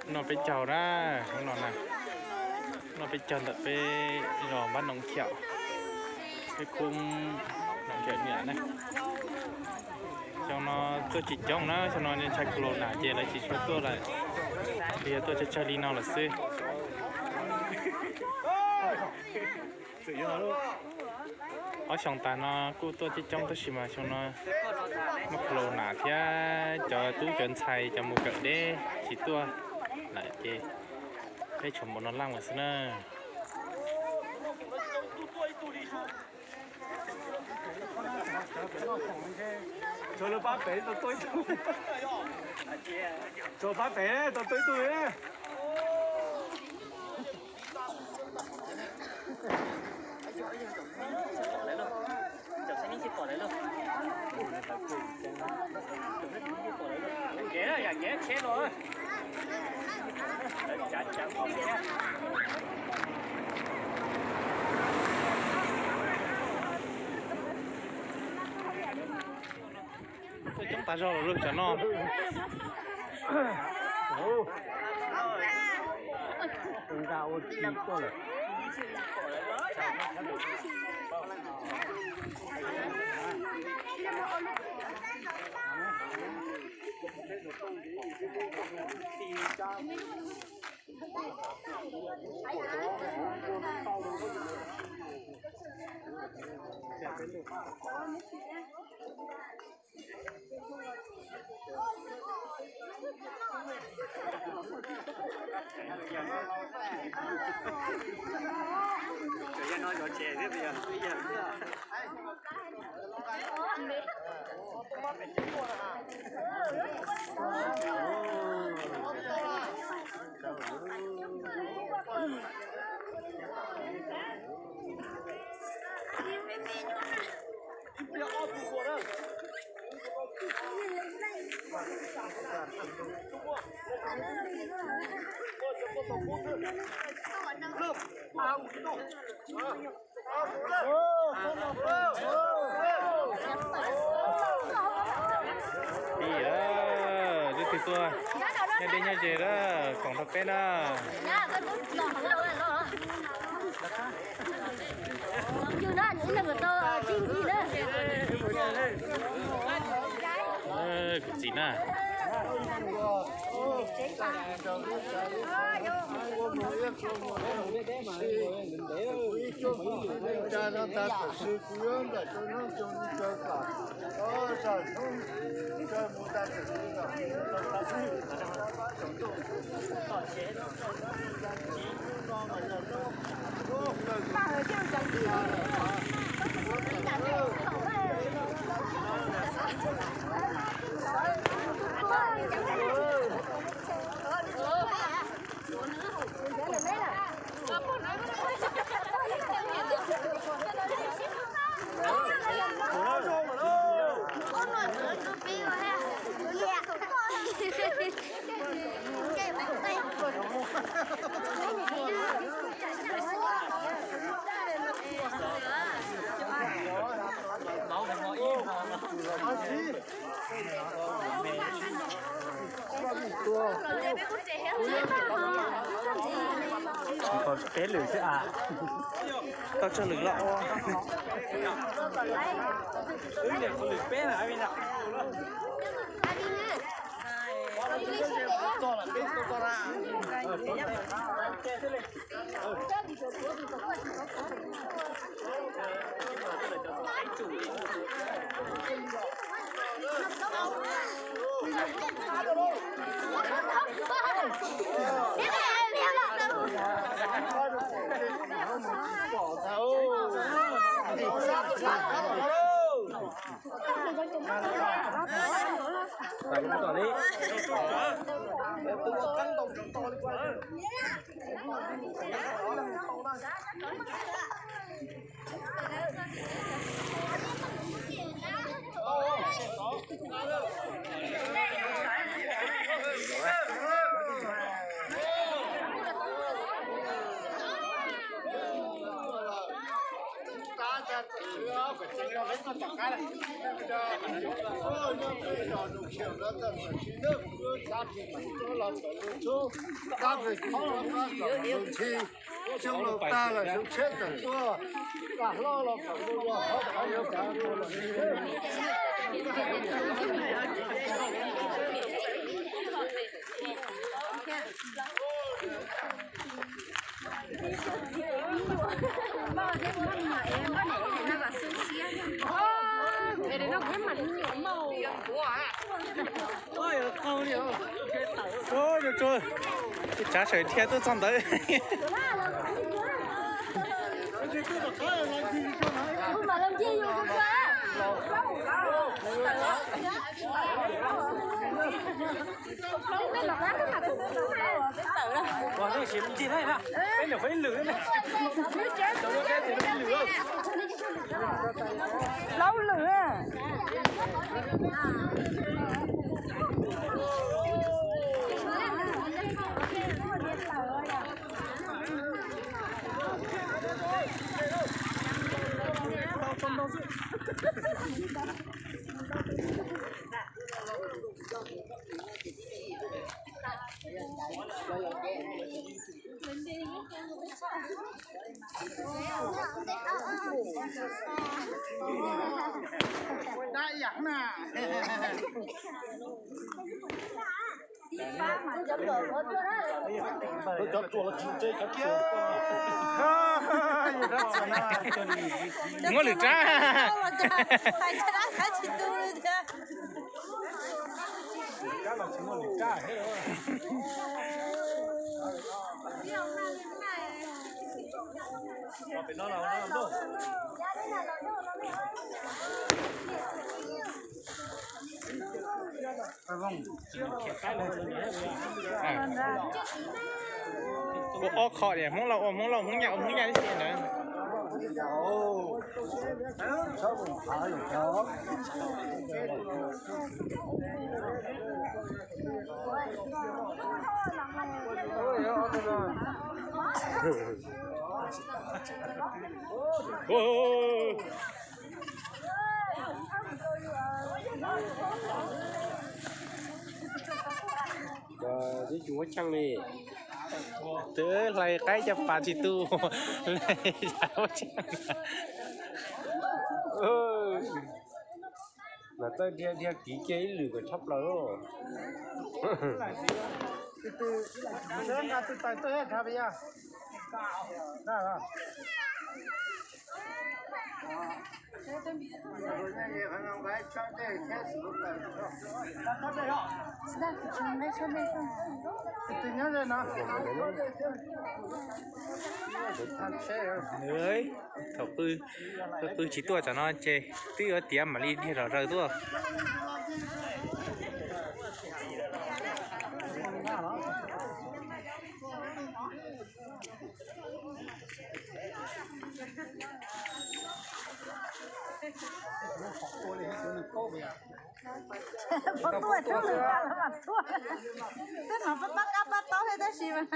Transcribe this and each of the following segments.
No peb caug na, hnub no na, no peb caug ntawm peb zos Npab Noov Khiam, peb khub Noov Khiam Nyiam na. Xyoo no tuaj tsis coob na, xyoo no ntshai corona ces lawv tsis tshua tuaj lawm, ces yog tuaj tsawg tsawg li no lawm xwb. Ob xyoos tas no kuj tuaj coob coob tab sis mas xyoo no muaj corona thiab cov tub cov ntxhais cov mus kawm deb tsis tuaj lawm ces peb tshuav npaum no lawm xwb na. Tshuav pab pem tau tuaj ib tug, tshuav pab pem tau tuaj ib tug. Coob tas zog lawm lub tsam no. Pib, leej twg tuaj nyob deb nyob ze lawm koom rau peb na. Kuv txiv na. Peb lwm xwb as. Tau tsawg lwm los ua. Tsav sawv dhia tuaj txog ntawd. Plaub lwm. Muab lwm rab. Ua ob qho tias Hmoob Lauj ua Hmoob Lauj, Hmoob Nyab ua Hmoob Nyab ib si ntawd. Ib tug muab tshee li, twb hlais qaib caj pas tsis tu, hlais muab tshee. Mas txawj dhia dhia kiv kiag ib lwm kom tshaj plaws. Thaum pw, pw tsis tuaj tsam no ces twb yuav tiav mam li dhia zom zaws tuaj. Pab tuaj tshaj lwm pab los mas tuaj. Twb hnov pab pab qab pab taub thiab tab sis mas.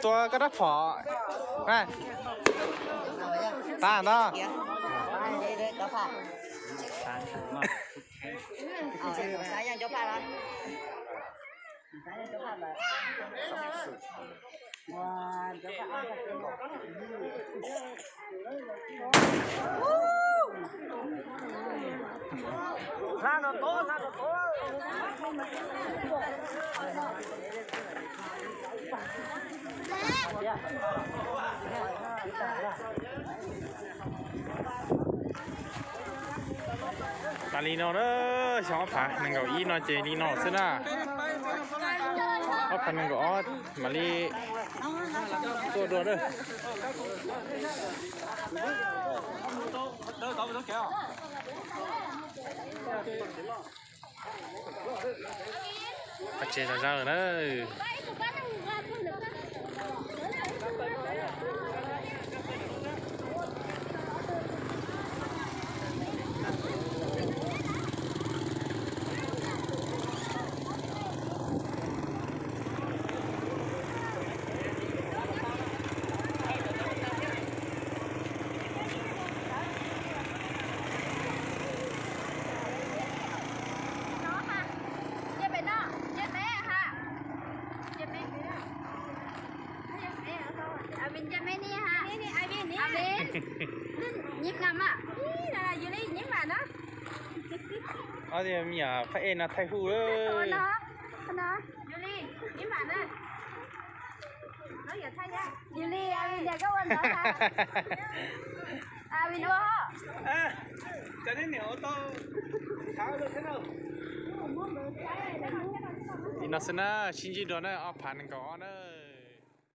Tua koj rab phom. Tag ntag. Tag li no na, xyoo ob phav nees nkaum ib no ces li no xwb na. Ob phav nees nkaum ob mam li tuaj dua na. Qhov tsev zog zog na. Ob tug me nyuam phab ej no thaij hu lawm. Li no xwb na, sib ntsib dua na, ob phav nees nkaum ob na.